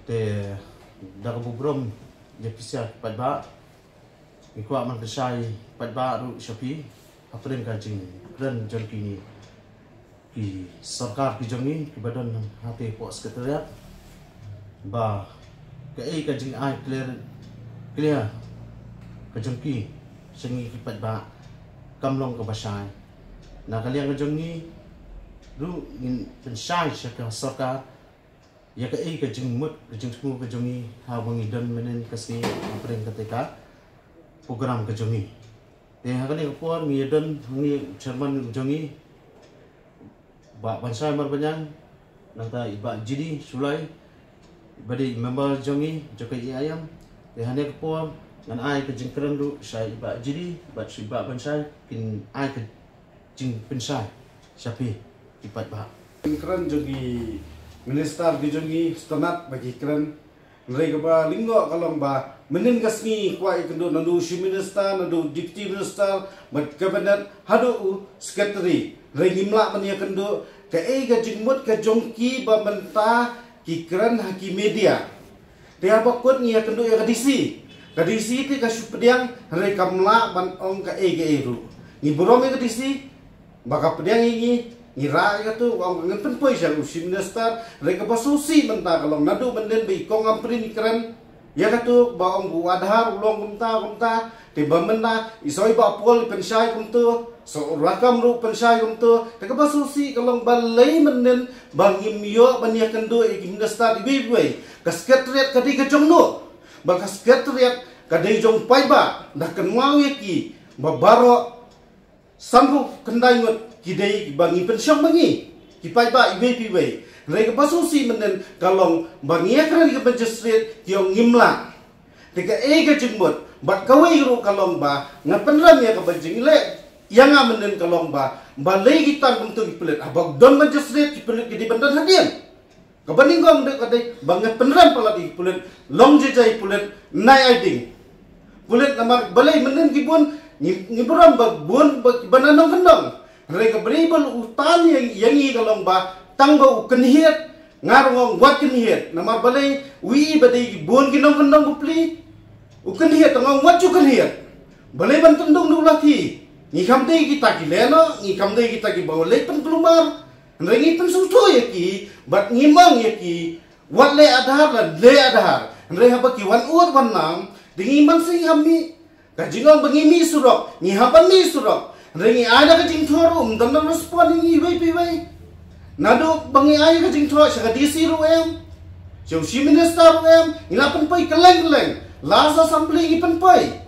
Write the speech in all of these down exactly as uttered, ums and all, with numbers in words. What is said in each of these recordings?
Te da ka burom ïa phi sha ki paidbah, ngi kwah ban pynshai paidbah ruh sha phi hapdeng ka jingkren jong kine ki sorkar ki jong ngi kiba don hangtei poh Secretariat, ba kaei ka jingai clear, clear ka jong ki sha ngi ki paidbah kam long kaba shai. Na ka liang ka jong ngi ruh ngin pynshai sha ka sorkar ïa kaei ka jingmut ka jingthmu ka jong ngi haba ngi don mynhynnin ka sngi hapdeng katei ka program ka jong ngi. Te ha kane ka por ngi ïa don hangne u chairman u jong ngi, Bah Banshai Marbaniang, nangta i Bah G D Shullai, ba dei i member jong ngi jong ka E I M. Te ha kane ka por ngan ai ka jingkren ruh sha i Bah G D bad sha i Bah Banshai, kin ai ka jingpynshai sha phi ki paidbah. Jingkren jong i minister ki jong i sngewtynnat ba ki kren. Hynrei kaba lyngngoh ka long ba mynhynnin ka sngi kwah ïakynduh naduh u chief minister, naduh u deputy minister, bad cabinet haduh u secretary. Hynrei ngim lah ban ïakynduh. Kaei ka jingmut ka jong ki ba mynta ki kren ha ki media? Te haba kut ngi ïakynduh ïa ka D C. Ka D C te ka shu pdiang, hynrei kam lah ban ong kaei kaei ruh. Ngi burom ïa ka D C ba ka pdiang ïa ngi, ngi rah ïa katu, ka ong ngin pynpoi sha u chief minister. Hynrei kaba sngewsih mynta ka long naduh mynhynnin ba i kong Ampareen i kren ïa katu ba ong u Aadhaar u long kumta kumta, te ba mynta i soi ba pol i pynshai kumtu, so rakam ruh pynshai kumtu. Te kaba sngewsih ka long balei mynhynnin ba ngim ïoh ban ïakynduh ïa ki minister iwei pa iwei? Ka secretariat ka dei ka jong no? Ba ka secretariat ka dei jong paidbah, da kynmaw ïa ki ba baroh sanphew khyndai ngut ki dei ba ngi pynshong ba ngi ki paidbah iwei pa iwei. Hynrei kaba sngewsih mynhynnin ka long ba ngi ïakren ïa ka magistrate ki ong ngim lah. Te kaei ka jingmut? Bad kawei ruh ka long ba nga pynrem ïa kaba jingleh ïa nga mynhynnin ka long ba balei ki tang kumtu ki pulit? Haba don magistrate ki pulit ki dei ban don hadien. Kaba nyngkong dei ka dei ba nga pynrem palat ïa ki pulit, long jai jai pulit, nai ai ding. Pulit namar balei mynhynnin ki bun, ngi, ngi burom ba bun ba, ba na nongkyndong. Hynrei ka bri ba u tan ïa, ïa ngi ka long ba tang ba u kynhied, nga ruh nga ong wat kynhied. Namar balei? U i ba dei ki bun ki nongkyndong bapli. U kynhied, tang nga ong wat ju kynhied. Balei ban tyndung da u lathi? Ngi kham dei kita ki leh noh, ngi kham dei kita kiba leh pynkulmar. Hynrei ngi pynsngewthuh ïa ki bad ngi ong ïa ki, wat leh Aadhaar la leh Aadhaar. Hynrei haba ki wan ud wan nam, te ngi mynsiem ha mih. Ka jingong ba ngi mih surok, ngi hap ban mih surok. Hynrei ngi ai da ka jingthoh ruh ym don respond ïa ngi iwei pa iwei. Naduh ba ngi ai ka jingthoh sha ka D C ruh em, sha u chief minister ruh em, ngi la pynpoi kylleng kylleng. Last assembly ngi pynpoi.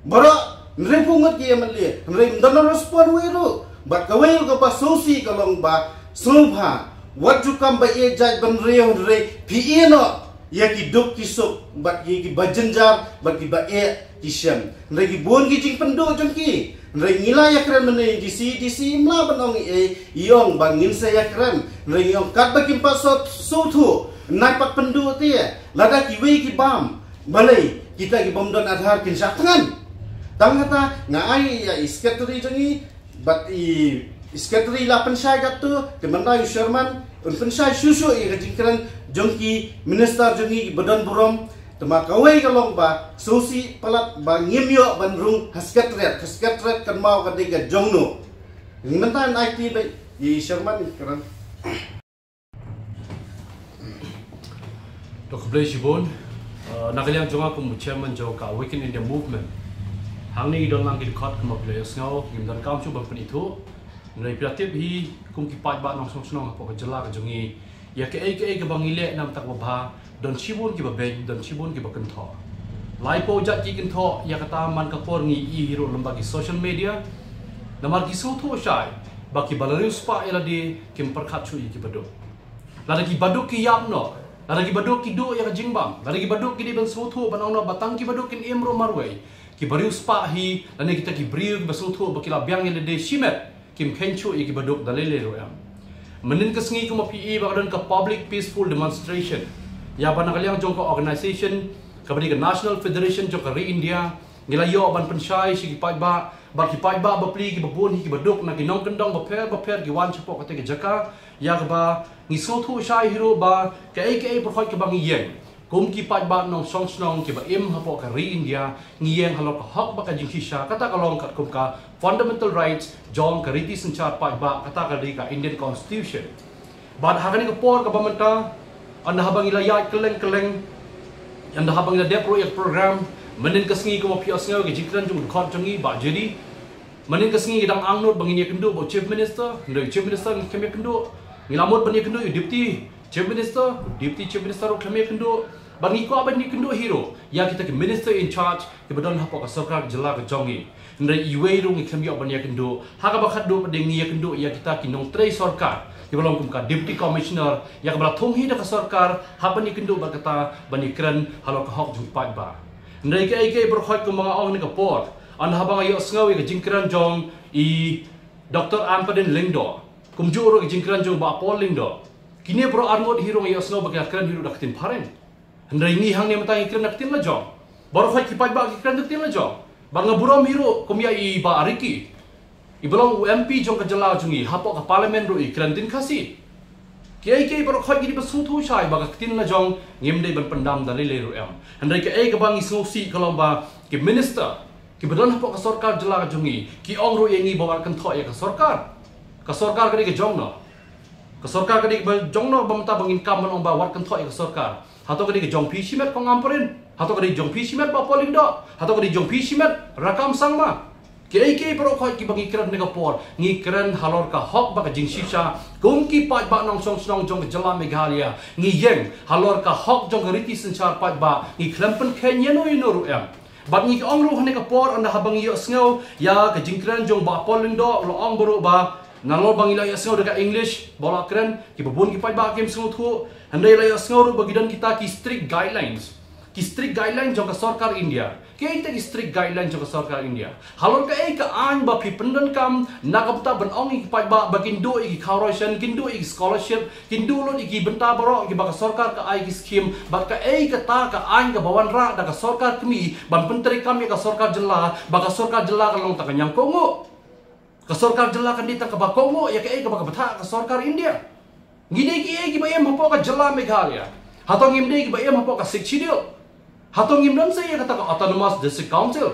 Baroh hynriewphew ngut ki M L A, hynrei ym don respond wei ruh. Bad kawei ruh kaba sngewsih ka long ba sngewbha wat ju kam ba ïeit jaitbynriew, hynrei phi ïeh noh ïa ki duk ki suk bad ïa kiba jynjar bad kiba eh ki shem. Hynrei ki bun ki jingpynduh jong ki. Hynrei ngi la ïakren mynne D C, D C ym lah ban ong ei ei, i ong ba ngin sa ïakren. Hynrei ngi ong katba kim pat sngewthuh, nai pat pynduh te. Lada kiwei ki bam, balei kita ki bym don Aadhaar kin shah thngan? Tang kata nga ai ïa i secretary jong ngi, bad i, i secretary la pynshai katto, te mynta i chairman un pynshai shuh shuh ïa ka jingkren jong ki minister jong ngi kiba don burom. Te ma kawei ka long ba sngewsih palat ba ngim ïoh ban rung ha secretariat, ka secretariat kynmaw ka dei ka jong no. Ngi mynta yn ai kti beit ïa i chairman i kren. To khublei shibun, eh, na ka liang jong nga kum u chairman jong ka Awaken India Movement. Hangne i don lang ki dkhot kumba phi la ïohsngew, ngim donkam shuh ban pynithuh. Hynrei phi la tip hi kum ki paidbah nongshong shnong hapoh ka jylla ka jong ngi, ïa kaei kaei kaba ngi leh namar kata kaba bha, don shibun kiba beiñ, don shibun kiba kynthoh. Laiphew jait ki kynthoh, ïa kata man ka por ngi i hi ruh lyngba ki social media. Namar ki sngewthuh shai ba kiba la riewspah ïa lade kim pyrkhat shuh ïa kiba duk. Lada kiba duk ki ïap noh, lada kiba duk ki duh ïa ka jingbam, lada kiba duk ki dei ban sngewthuh ban ong noh ba tang kiba duk kin im ruh marwei. Kiba riewspah hi lane kita ki briew kiba sngewthuh ba ki la biang ïa lade shimet, kim kheiñ shuh ïa kiba duk da lei lei ruh em. Mynnin ka sngi kumba phi i ba ka don ka public peaceful demonstration, ïa ba na ka liang jong ka organisation kaba dei ka National Federation jong ka ri India, Ngi la ïoh ban pynshai sha ki paidbah, bad ki paidbah bapli kiba bun hi kiba duk na ki nongkyndong bapher bapher ki wan shapoh katei ka jaka, ïa kaba ngi sngewthuh shai hi ruh ba kaei kaei baroh kaba ngi ïeng kum ki paidbah nongshong shnong kiba im hapoh ka ri India, ngi ïeng halor ka hok bad ka jingshisha, kata ka long katkum ka fundamental rights jong ka riti synshar paidbah, kata ka dei ka Indian Constitution. Bad ha kane ka por kaba mynta, ynda haba ngi la ïaid kylleng kylleng, ynda haba ngi la dep ruh ïa ka program, mynnin ka sngi kumba phi ïohsngew ka jingkren jong u dkhot jong ngi Bah J D, mynnin ka sngi ngi dang angnud ba ngin ïakynduh bad u Chief Minister, hynrei u Chief Minister ngim ïakynduh. Ngi la mut ban ïakynduh ïa u Deputy Chief Minister, Deputy Chief Minister ruh khlem ïakynduh. Bad ngi kwah ban ïakynduh hi ruh ïa kita ki Minister in charge kiba don hapoh ka sorkar jylla ka jong ngi. Hynrei iwei ruh ngi khlem ïoh ban ïakynduh. Ha kaba khatduh pat ngi ïakynduh ïa kita ki nongtrei sorkar kiba long kum ka Deputy Commissioner, ïa kaba la thung hi da ka sorkar hap ban ïakynduh bad kata ban ïakren halor ka hok jong ki paidbah. Hynrei kaei kaei baroh kumba nga ong ha kane ka por, ynda haba nga ïohsngew ïa ka jingkren jong i Doctor Ampareen Lyngdoh, kumjuh ruh ka jingkren jong Bah Paul Lyngdoh, kine baroh arngut hi ruh nga ïohsngew ba ki la kren hi ruh da ka ktien phareng. Hynrei ngi hangne mynta ngi kren da ka ktien lajong. Baroh ki paidbah ki kren da ka ktien lajong. Bad nga burom hi ruh kum ïa i Bah Ricky, iba long u M P jong ka jylla jong ngi, hapoh ka Parliament ruh i kren ktien Khasi. Kiei kiei baroh ki dei ban sngewthuh shai ba ka ktien lajong ngim dei ban pyndam da lei lei ruh em. Hynrei kaei kaba ngi sngewsih ka long ba ki minister kiba don hapoh ka sorkar jylla ka jong ngi ki ong ruh ïa ngi ba wat kynthoh ïa ka sorkar. Ka sorkar ka dei ka jong no? Ka sorkar ka dei kaba jong no ba mynta ba ngin kam ban ong ba wat kynthoh ïa ka sorkar? Hato ka dei ka jong phi shimet Kong Ampareen? Hato ka dei jong phi shimet Bah Paul Lyngdoh? Hato ka dei jong phi shimet Rakkam Sangma? Kiei kiei baroh kiba ngi kren ha kane ka por, ngi kren halor ka hok bad ka jingshisha kum ki paidbah nongshong shnong jong ka jylla Meghalaya. Ngi ïeng halor ka hok jong ka riti synshar paidbah, ngi khlem pynkheiñ ïano ïano ruh em. Bad ngi ong ruh ha kane ka por, ynda haba ngi ïohsngew ïa ka jingkren jong Bah Paul Lyngdoh, u la ong baroh ba nalor ba ngi la ïohsngew da ka English ba u la kren, kiba bun ki paidbah kim sngewthuh. Hynrei la ïohsngew ruh ba ki don kita ki strict guidelines. Ki strict guidelines jong ka sorkar India. Kiei kita ki strict guidelines jong ka sorkar India? Halor kaei ka aiñ ba phi pyndonkam na ka bynta ban ong ïa ki paidbah ba kin duh ïa ki coercion, kin duh ïa ki scholarship, kin duh lut ïa ki bynta baroh kiba ka sorkar ka ai ki skim, bad kaei kata ka aiñ kaba wanrah da ka sorkar kmie ban pyntreikam ïa ka sorkar jylla, ba ka sorkar jylla kan long tang ka ñiangkohnguh? Ka sorkar jylla kan dei tang kaba kohnguh ïa kaei kaba ka bthah ka sorkar India? Ngi dei kiei kiba im hapoh ka jylla Meghalaya? Hato ngim dei kiba im hapoh ka Sixth Schedule? Hato ngim don sa ïa kata ka Autonomous District Council?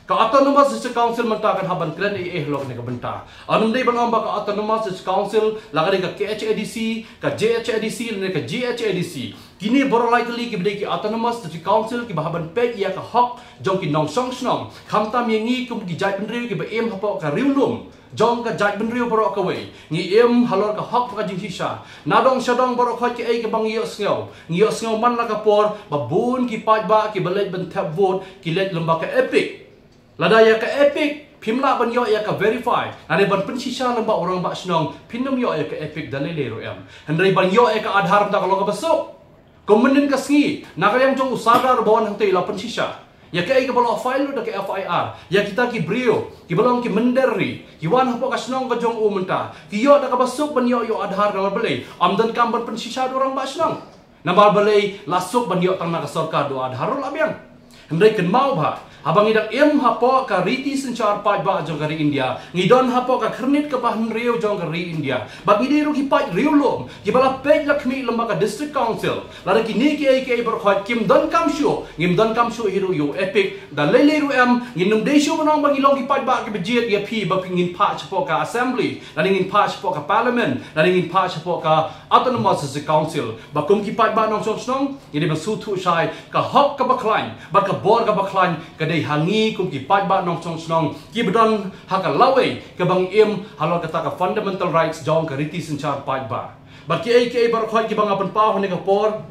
Ka Autonomous District Council mynta kan hap ban kren ei ei halor kane ka bynta. Ym dei ban ong ba ka Autonomous District Council, la ka dei ka K H A D C, ka J H A D C lane ka G H A D C, kine baroh lai tylli kiba dei ki Autonomous District Council kiba hap ban peit ïa ka hok jong ki nongshong shnong. Khamtam ïa ngi kum ki jaitbynriew kiba im hapoh ka riewlum jong ka jaitbynriew baroh kawei, ngi im halor ka hok bad ka jingshisha. Na dong sha dong baroh kiei kiba ngi ïohsngew, ngi ïohsngew man la ka por ba bun ki paidbah kiba leit ban thep vote ki leit lyngba ka EPIC. Lada ïa ka EPIC phim lah ban ïoh ïa ka verify, lane ban pynshisha lyngba u rangbah shnong, phin nym ïoh ïa ka EPIC da lei lei ruh em. Hynrei ban ïoh ïa ka Aadhaar mynta ka long kaba suk. Kum mynnin ka sngi, na ka liang jong u Sardar ba wan hangtei la pynshisha ïa kaei kaba la file lut da ka F I R ïa kita ki briew kiba long ki mynder ri, ki wan hapoh ka shnong ka jong u mynta, ki ïoh da kaba suk ban ïoh ïa u Aadhaar, namar balei? Ym donkam ban pynshisha da u rangbah shnong. Namar balei? La suk ban ïoh tang na ka sorkar, da u Aadhaar ruh la biang. Hynrei kynmaw bha, haba ngi dang im hapoh ka riti synshar paidbah jong ka ri India, ngi don hapoh ka khyrnit kaba hynriew jong ka ri India, bad ngi dei ruh ki paid riewlum kiba la peit la khmih lyngba ka District Council. Lada kine kiei kiei baroh kim donkam shuh, ngim donkam shuh hi ruh ïa u EPIC da lei lei ruh em. Ngin nym dei shuh ban ong ba ngi long ki paidbah kiba jied ïa phi ba phi, ngin phah shapoh ka Assembly, lane ngin phah shapoh ka Parliament, lane ngin phah shapoh ka Autonomous District Council. Ba kum ki paidbah nongshong shnong, ngi dei ban sngewthuh shai, ka hok kaba khlaiñ bad ka bor kaba khlaiñ ka dei ha ngi kum ki paidbah nongshong shnong kiba don ha ka lawei kaba ngi im halor kata ka fundamental rights jong ka riti synshar paidbah. Bad kiei kiei baroh kiba nga pynpaw ha kane ka por,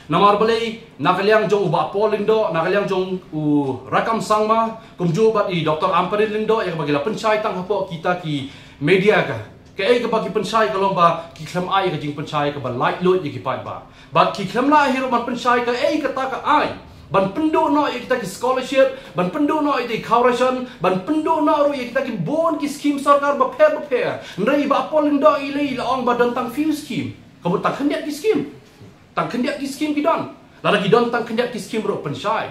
namar balei, na ka liang jong u Bah Paul Lyngdoh, na ka liang jong u Rakkam Sangma, kumjuh bad i Doctor Ampareen Lyngdoh, ïa kaba ki la pynshai tang hapoh kita ki media ka, kaei kaba ki pynshai ka long ba ki khlem ai ka jingpynshai kaba laitluid ïa ki paidbah. Bad ki khlem lah hi ruh ban pynshai kaei kata ka aiñ ban pynduh noh ïa kita ki scholarship, ban pynduh noh ïa kita ki coercion, ban pynduh noh ruh ïa kita ki bun ki skim sorkar bapher bapher. Hynrei i Bah Paul Lyngdoh i lei i la ong ba don tang few skim. Ka mut tang khyndiat ki skim. Tang khyndiat ki skim ki don. Lada ki don tang khyndiat ki skim ruh, pynshai.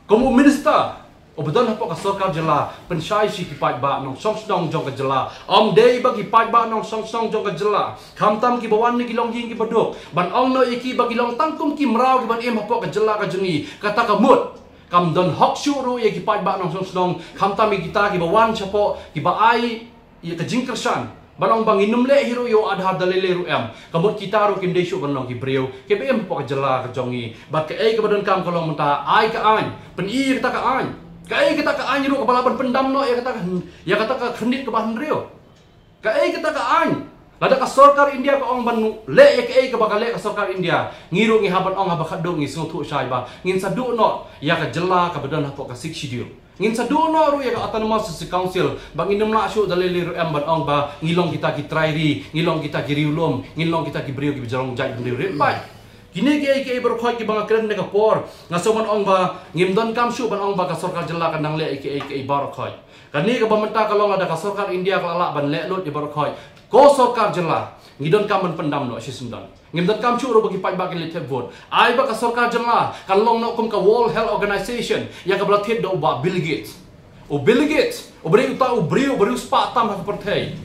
Kum u minister uba don hapoh ka sorkar jylla, pynshai sha ki paidbah nongshong shnong jong ka jylla. Ym dei ba ki paidbah nongshong shnong jong ka jylla, khamtam kiba wan na ki longïing kiba duk, ban ong noh ïa ki ba ki long tang kum ki mraw kiban im hapoh ka jylla ka jong ngi. Kata ka mut kam don hok shuh ruh ïa ki paidbah nongshong shnong, khamtam ïa kita kiba wan shapoh, kiba ai ïa ka jingkyrshan ban ong ba ngin ym leh hi ruh ïa u Aadhaar da lei lei ruh em. Ka mut kita ruh kim dei shuh ban long ki briew kiba im hapoh ka jylla ka jong ngi. Bad kaei kaba donkam ka long mynta, ai ka aiñ, pyni ïa kata ka aiñ. Kaei kata ka aiñ ruh kaba lah ban pyndam noh ïa kata ka, ïa kata ka khyrnit kaba hynriew? Kaei kata ka aiñ? Lada ka sorkar India ka ong ban leh ïa kaei kaba ka leh ka sorkar India, ngi ruh ngi hap ban ong haba khatduh ngi sngewthuh shai ba ngin sa duh noh ïa ka jylla kaba don hapoh ka Sixth Schedule. Ngin sa duh noh ruh ïa ka Autonomous District Council, ba ngin ym lah shuh da lei lei ruh em ban ong ba ngi long kita ki trai ri, ngi long kita ki riewlum, ngin long kita ki briew kiba jrong jaitbynriew rit paid. Kine kiei kiei baroh khoit kiba nga kren ne ka por, nga sngewbha ban ong ba ngim donkam shuh ban ong ba ka sorkar jylla ka nang leh ïa kiei kiei baroh khoit. Kane kaba mynta ka long, lada ka sorkar India ka la lah ban leh lut ïa baroh khoit, ko sorkar jylla ngi donkam ban pyndam noh shisyndon. Ngim donkam shuh ruh ba ki paidbah kin leit thep vote. Ai ba ka sorkar jylla kan long noh kum ka World Health Organization, ïa kaba la thied da u Bah Bill Gates. U Bill Gates, u briew uta, u briew, u briew spah tam ha ka pyrthei.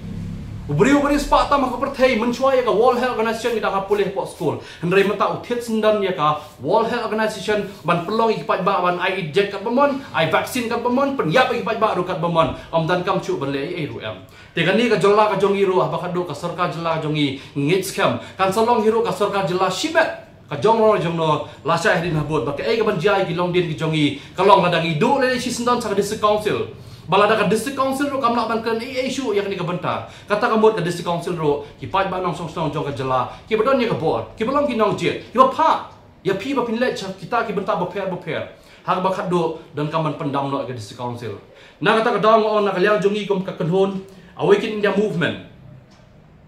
U briew, u briew spah tam ha ka pyrthei, mynshuwa ïa ka World Health Organization ngi dang hap pule hapoh skul. Hynrei mynta u thied syndon ïa ka World Health Organization ban pynlong ïa ki paidbah ban ai inject katba mon, ai vaccine katba mon, pynïap ïa ki paidbah ruh katba mon. Ym donkam shuh ban leh ei ei ruh em. Te kane ka jylla ka jong ngi ruh, haba khatduh ka sorkar jylla ka jong ngi ngeit skhem, kan sa long hi ruh ka sorkar jylla shimet ka jong no jong no lashai hadien habud. Bad kaei kaban jia ïa ki longdien ki jong ngi ka long, lada ngi duh lei lei shisyndon sha ka District Council, ba lada ka District Council ruh kam lah ban kren ei ei shuh ïa kane ka bynta, kata ka mut ka District Council ruh, ki paidbah nongshong shnong jong ka jylla kiba don ïa ka bor, kiba long ki nongjied, kiba phah ïa phi ba phin leit sha kita ki bynta bapher bapher, ha kaba khatduh donkam ban pyndam noh ïa ka District Council. Na kata ka daw nga ong, na ka liang jong ngi kum ka kynhun Awaken India Movement,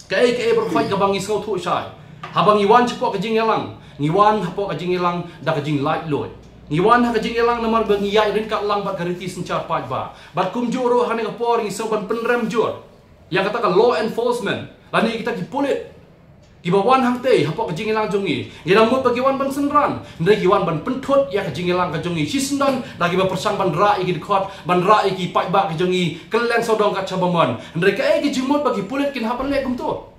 kaei kaei baroh khoit kaba ngi sngewthuh shai, haba ngi wan shapoh ka jingïalang, ngi wan hapoh ka jingïalang da ka jinglaitluid. Ngi wan ha ka jingïalang namar ba ngi ïaid ryngkat lang bad ka riti synshar paidbah. Bad kumjuh ruh ha kane ka por ngi sngew ban pynrem jur ïa kata ka law enforcement lane kita ki pulit kiba wan hangtei hapoh ka jingïalang jong ngi. Ngi la mut ba ki wan ban synran, hynrei ki wan ban pynthut ïa ka jingïalang ka jong ngi shisyndon, da kiba pyrshang ban rah ïa ki dkhot, ban rah ïa ki paidbah ka jong ngi kylleng sawdong kat shaba mon. Hynrei kaei ka jingmut ba ki pulit kin hap ban leh kumto?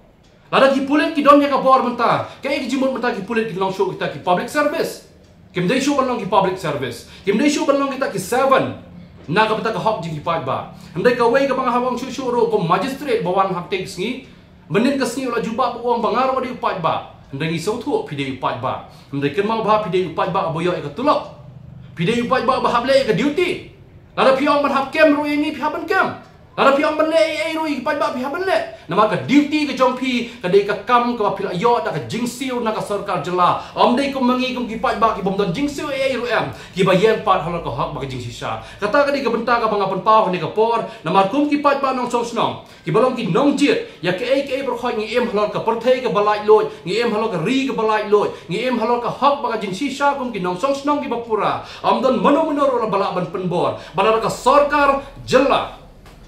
Lada ki pulit ki don ïa ka bor mynta, kaei ka jingmut mynta ki pulit kin long shuh kita ki public service? Kim dei shuh ban long ki public service, kim dei shuh ban long kita ki servant na ka bynta ka hok jong ki paidbah. Hynrei kawei kaba nga hap ong shuh shuh ruh, kum magistrate ba wan hangtei ka sngi, mynnin ka sngi u la jubab u ong ba nga ruh dei u paidbah. Hynrei ngi sngewthuh phi dei u paidbah, hynrei kynmaw ba phi dei u paidbah ba ïoh ïa ka tulop. Phi dei u paidbah ba hap leh ïa ka duty. Lada phi ong ban hap kem ruh ïa ngi phi hap ban kem. Lada phi ong ban leh ei ei ruh ïa ki paidbah phi hap ban leh. Namar ka duty ka jong phi ka dei ka kam kaba phi la ïoh da ka jingsiew na ka sorkar jylla. Ym dei kum ma ngi kum ki paidbah kibym don jingsiew ei ei ruh em, kiba ïeng pat halor ka hok bad ka jingshisha. Kata ka dei ka bynta kaba nga pynpaw ha kane ka por. Namar kum ki paidbah nongshong shnong, kiba long ki nongjied ïa kaei kaei baroh khoit, ngi im halor ka pyrthei kaba laitluid, ngi im halor ka ri kaba laitluid, ngi im halor ka hok bad ka jingshisha kum ki nongshong shnong kiba pura. Ym don mano mano ruh ba lah ban pynbor. Ba lada ka sorkar jylla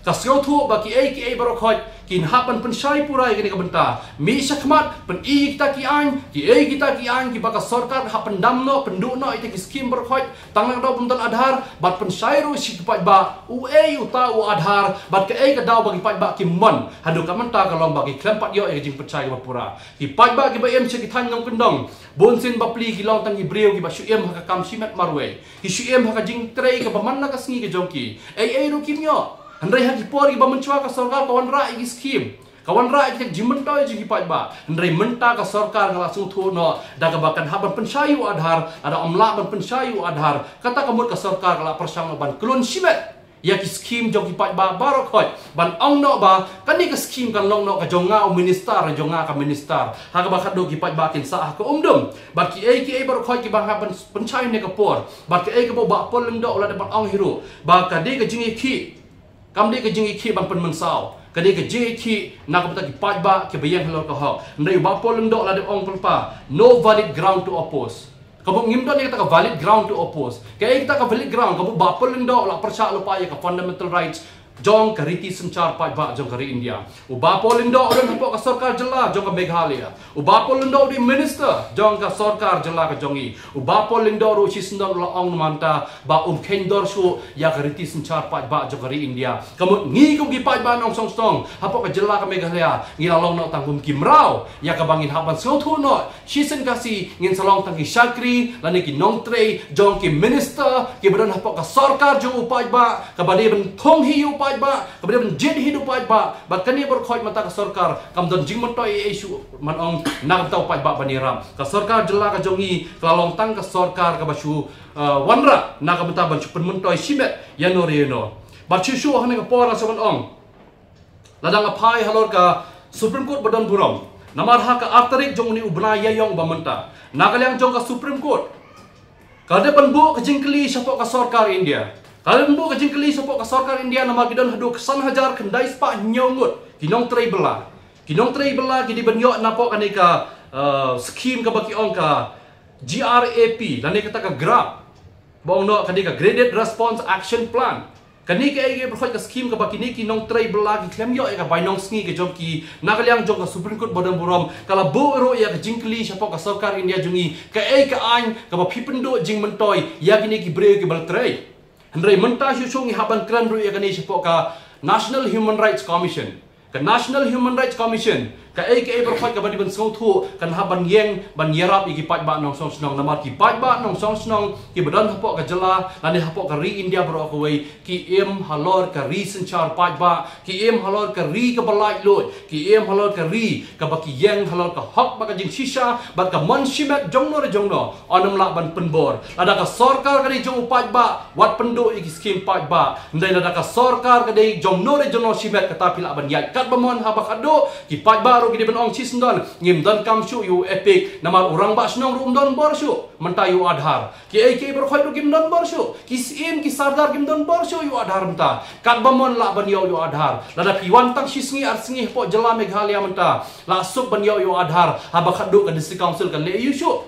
ka sngewthuh ba kiei kiei baroh khoit kin hap ban pynshai pura ïa kane ka bynta, mih shakhmat, pyni ïa kita ki aiñ, kiei kita ki aiñ kiba ka sorkar ka hap pyndam noh, pynduh noh ïa kita ki skim baroh khoit, tang na ka daw bym don Aadhaar, bad pynshai ruh sha ki paidbah uei uta u Aadhaar bad kaei ka daw ba ki paidbah kim mon. Haduh ka mynta ka long ba ki khlem pat ïoh ïa ka jingpynshai kaba pura. Ki paidbah kiba im sha ki thaiñ nongkyndong, bunsien bapli ki long tang ki briew kiba shu im ha ka kam shimet marwei, ki shu im ha ka jingtrei kaba man la ka sngi ka jong ki, ei ei ruh kim ïoh. Hynrei ha ki por kiba mynshuwa ka sorkar ka wanrah ïa ki skim, ka wanrah ïa ki jingmyntoi jong ki paidbah. Hynrei mynta ka sorkar nga la sngewthuh noh da kaba kan hap ban pynshai ïa u Aadhaar. Lada ym lah ban pynshai ïa u Aadhaar, kata ka mut ka sorkar ka la pyrshang ban klun shimet ïa ki skim jong ki paidbah baroh khoit, ban ong noh ba kane ka skim kan long noh ka jong nga u minister, jong nga ka minister. Ha kaba khatduh ki paidbah kin sah ha ka umdum. Bad kiei kiei baroh khoit kiba hap ban pynshai ha kane ka por, bad kaei kaba u Bah Paul Lyngdoh u la dep ban ong hi ruh, ba ka dei ka jingïakhih, kam dei ka jingïakhih ban pynmynsaw, ka dei ka jingïakhih na ka bynta ki paidbah kiba ïeng halor ka hok. Hynrei u Bah Paul Lyngdoh u la dep ong lypa, no valid ground to oppose. Ka mut ngim don ïa kata ka valid ground to oppose. Kaei kata ka valid ground? Ka mut u Bah Paul Lyngdoh u la pyrshah lypa ïa ka fundamental rights jong ka riti synshar paidbah jong ka ri India. U Bah Paul Lyngdoh u don hapoh ka sorkar jylla jong ka Meghalaya. U Bah Paul Lyngdoh u dei minister jong ka sorkar jylla ka jong i. U Bah Paul Lyngdoh ruh shisyndon u la ong mynta ba um kheiñ dor shuh ïa ka riti synshar paidbah jong ka ri India. Ka mut ngi kum ki paidbah nongshong shnong hapoh ka jylla ka Meghalaya ngi la long noh tang kum ki mraw ïa kaba ngin hap ban sngewthuh noh. Shisien ka sngi ngin sa long tang ki shakri lane ki nongtrei jong ki minister kiba don hapoh ka sorkar jong u paidbah, kaba dei ban thung hi u paidbah, kaba dei ban jied hi u paidbah. Bad kane baroh khoit mynta ka sorkar kam don jingmyntoi ei ei shuh, man ong na ka bynta u paidbah ban ïarap. Ka sorkar jylla ka jong ngi ka la long tang ka sorkar kaba shu, uh, wanrah na ka bynta ban shu pynmyntoi shimet ïano re ïano. Bad shuh shuh ha kane ka por nga sa ban ong, lada nga phai halor ka Supreme Court ba don burom, namar ha ka ar tarik jong une u bnai Ïaïong ba mynta, na ka liang jong ka Supreme Court ka dei ban buh ka jingkylli shapoh ka sorkar India. Ka dei ban buh ka jingkylli shapoh ka sorkar India, namar ki don haduh ka san hajar khyndai spah hynñiew ngut ki nongtrei bylla. Ki nongtrei bylla ki dei ban ïoh napoh kane ka, uh, scheme kaba ki ong ka G R A P lane kata ka GRAP, ba ong noh ka dei ka Graded Response Action Plan. Kane kaei kaei baroh khoit ka scheme kaba kine ki nongtrei bylla ki khlem ïoh ïa ka bainong sngi ka jong ki na ka liang jong ka Supreme Court ba don burom, ka la buh ruh ïa ka jingkylli shapoh ka sorkar India jong ngi, kaei ka aiñ kaba phi pynduh jingmyntoi ïa kine ki briew kiba la trei. Hynrei mynta shuh shuh ngi hap ban kren ruh ïa kane shapoh ka National Human Rights Commission. Ka National Human Rights Commission, kaei kaei baroh khoit kaba dei ban sngewthuh, kan hap ban ïeng ban ïarap ïa ki paidbah nongshong shnong, namar ki paidbah nongshong shnong kiba don hapoh ka jylla lane hapoh ka ri India baroh kawei, ki im halor ka ri synshar paidbah, ki im halor ka ri kaba laitluid, ki im halor ka ri kaba ki ïeng halor ka hok bad ka jingshisha bad ka mon shimet jongno re jongno. Ym lah ban pynbor. Lada ka sorkar ka dei jong u paidbah, wat pynduh ïa ki scheme paidbah. Hynrei lada ka sorkar ka dei jongno re jongno shimet, kata phi lah ban ïaid katba mon haba khatduh. Ki paidbah ruh ki dei ban ong shisyndon, ngim donkam shuh ïa u EPIC, namar u rangbah shnong ruh um don bor shuh mynta ïa u Aadhaar. Kiei kiei baroh khoit ruh kim don bor shuh. Ki syiem ki sordar kim don bor shuh ïa u Aadhaar mynta. Katba mon lah ban ïoh ïa u Aadhaar. Lada phi wan tang shi sngi ar sngi hapoh jylla Meghalaya mynta, lah suk ban ïoh ïa u Aadhaar haba khatduh ka District Council kan leh ïa u shuh.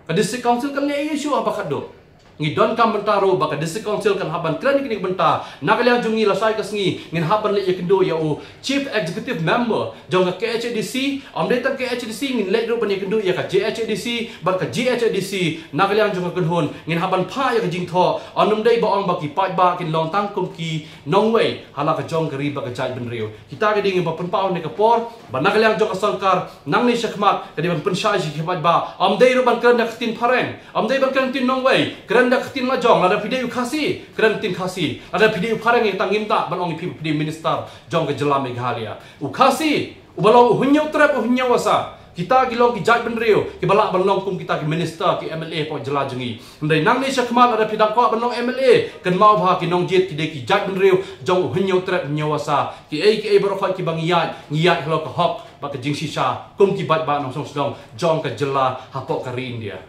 Ka District Council kan leh ïa u shuh haba khatduh. Ngi donkam mynta ruh ba ka District Council kan hap ban kren ïa kine ki bynta. Na ka liang jong ngi lashai ka sngi ngin hap ban leit ïakynduh ïa u Chief Executive Member jong ka KHADC, ym dei tang KHADC, ngin leit ruh ban ïakynduh ïa ka JHADC bad ka GHADC. Na ka liang jong ka kynhun ngin hap ban phah ïa ka jingthoh, ym dei ba ong ba ki paidbah kin long tang kum ki nongwei ha la ka jong ka ri bad ka jaitbynriew. Kita ki dei ngi ba pynpaw ne ka por ba na ka liang jong ka sorkar nangne shakhmat ka dei ban pynshai sha ki paidbah. Ym dei ruh ban kren da ka ktien phareng, ym dei ban kren ktien nongwei, kren da ka ktien la jong. Lada phi dei u Khasi, kren ktien Khasi. Lada phi dei u phareng, ïa tang ngim tah ban ong ïa phi ba phi dei minister jong ka jylla Meghalaya. U Khasi uba long u hynñiew trep u hynñiew wasa. Kita ki long ki jaitbynriew kiba lah ban long kum kita ki minister, ki MLA hapoh jylla jong ngi. Hynrei nangne shakhmat lada phi dang kwah ban long MLA, kynmaw ba ki nongjied ki dei ki jaitbynriew jong u hynñiew trep hynñiew wasa. Kiei kiei baroh khoit kiba ngi ïaid, ngi ïaid halor ka hok bad ka jingshisha kum ki paidbah nongshong shnong jong ka jylla hapoh ka ri India.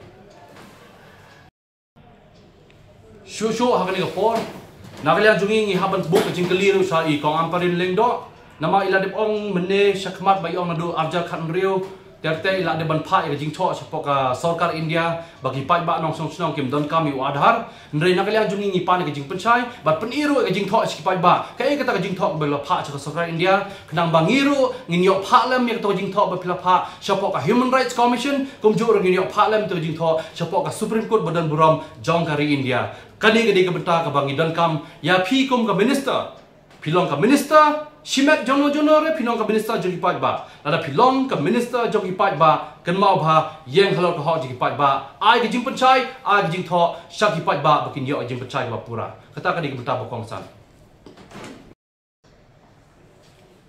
Shuh shuh ha kane ka por, na ka liang jong ngi ngi hap ban buh ka jingkylli ruh sha i Kong Ampareen Lyngdoh. Namar i la dep ong mynne shakhmat ba i ong naduh arhajar khathynriew, ter ter i la dep ban phah ïa ka jingthoh shapoh ka sorkar India ba ki paidbah nongshong shnong kim donkam ïa u Aadhaar. Hynrei na ka liang jong ngi ngi pan ïa ka jingpynshai bad pyni ruh ïa ka jingthoh sha ki paidbah. Kaei kata ka jingthoh ba la phah sha ka sorkar India, khnang ba ngi ruh ngin ïoh phah lem ïa kata ka jingthoh ba phi la phah shapoh ka Human Rights Commission, kumjuh ruh ngin ïoh phah lem ïa kata ka jingthoh shapoh ka Supreme Court ba don burom jong ka ri India. Kane ka dei ka bynta kaba ngi donkam ïa phi kum ka minister. Phi long ka minister shimet jongno jongno re, phi long ka minister jong ki paidbah. Lada phi long ka minister jong ki paidbah, kynmaw ba ïeng halor ka hok jong ki paidbah. Ai ka jingpynshai, ai ka jingthoh sha ki paidbah ba kin ïoh ka jingpynshai kaba pura. Kata ka dei ka bynta ba kongsan.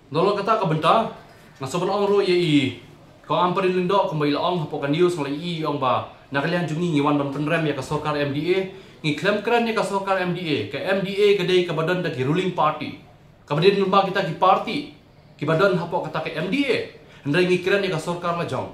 Nalor kata ka bynta, nga sa ban ong ruh ïa i Kong Ampareen Lyngdoh, kumba i la ong hapoh ka news, nga la ïohi i ong ba na ka liang jong ngi ngi wan ban pynrem ïa ka sorkar MDA. Ngi khlem kren ïa ka sorkar MDA. Ka MDA ka dei kaba don da ki ruling party. Kaba dei lyngba kita ki party kiba don hapoh kata ka MDA. Hynrei ngi kren ïa ka sorkar la jong.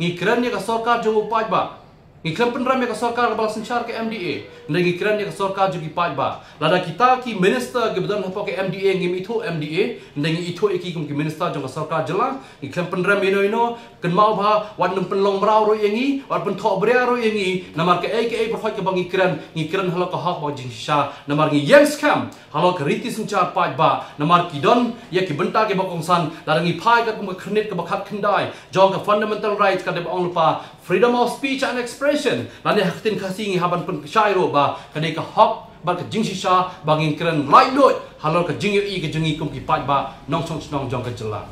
Ngi kren ïa ka sorkar jong u paidbah. Ngi khlem pynrem ïa ka sorkar kaba la synshar ka M D A, hynrei ngi kren ïa ka sorkar jong ki paidbah. Lada kita ki minister kiba don hapoh ka M D A ngim ithuh M D A, hynrei ngi ithuh ïa ki kum ki minister jong ka sorkar jylla. Ngi khlem pynrem ïa no ïa no, kynmaw ba wat nym pynlong mraw ruh ïa ngi, wat pynthoh bria ruh ïa ngi, namar kaei kaei baroh kaba ngi kren, ngi kren halor ka hok bad ka jingshisha, namar ngi ïeng skhem halor ka riti synshar paidbah, namar ki don ïa ki bynta kiba kongsan. Lada ngi phai katkum ka khyrnit kaba khatkhyndai jong ka fundamental rights, ka dei ba ong lypa freedom of speech and expression, lane ha ka ktien Khasi ngi hap ban pynshai ruh ba ka dei ka hok bad ka jingshisha ba ngin kren laitluid halor ka jingïohi ka jong ngi kum ki paidbah nongshong shnong jong ka jylla.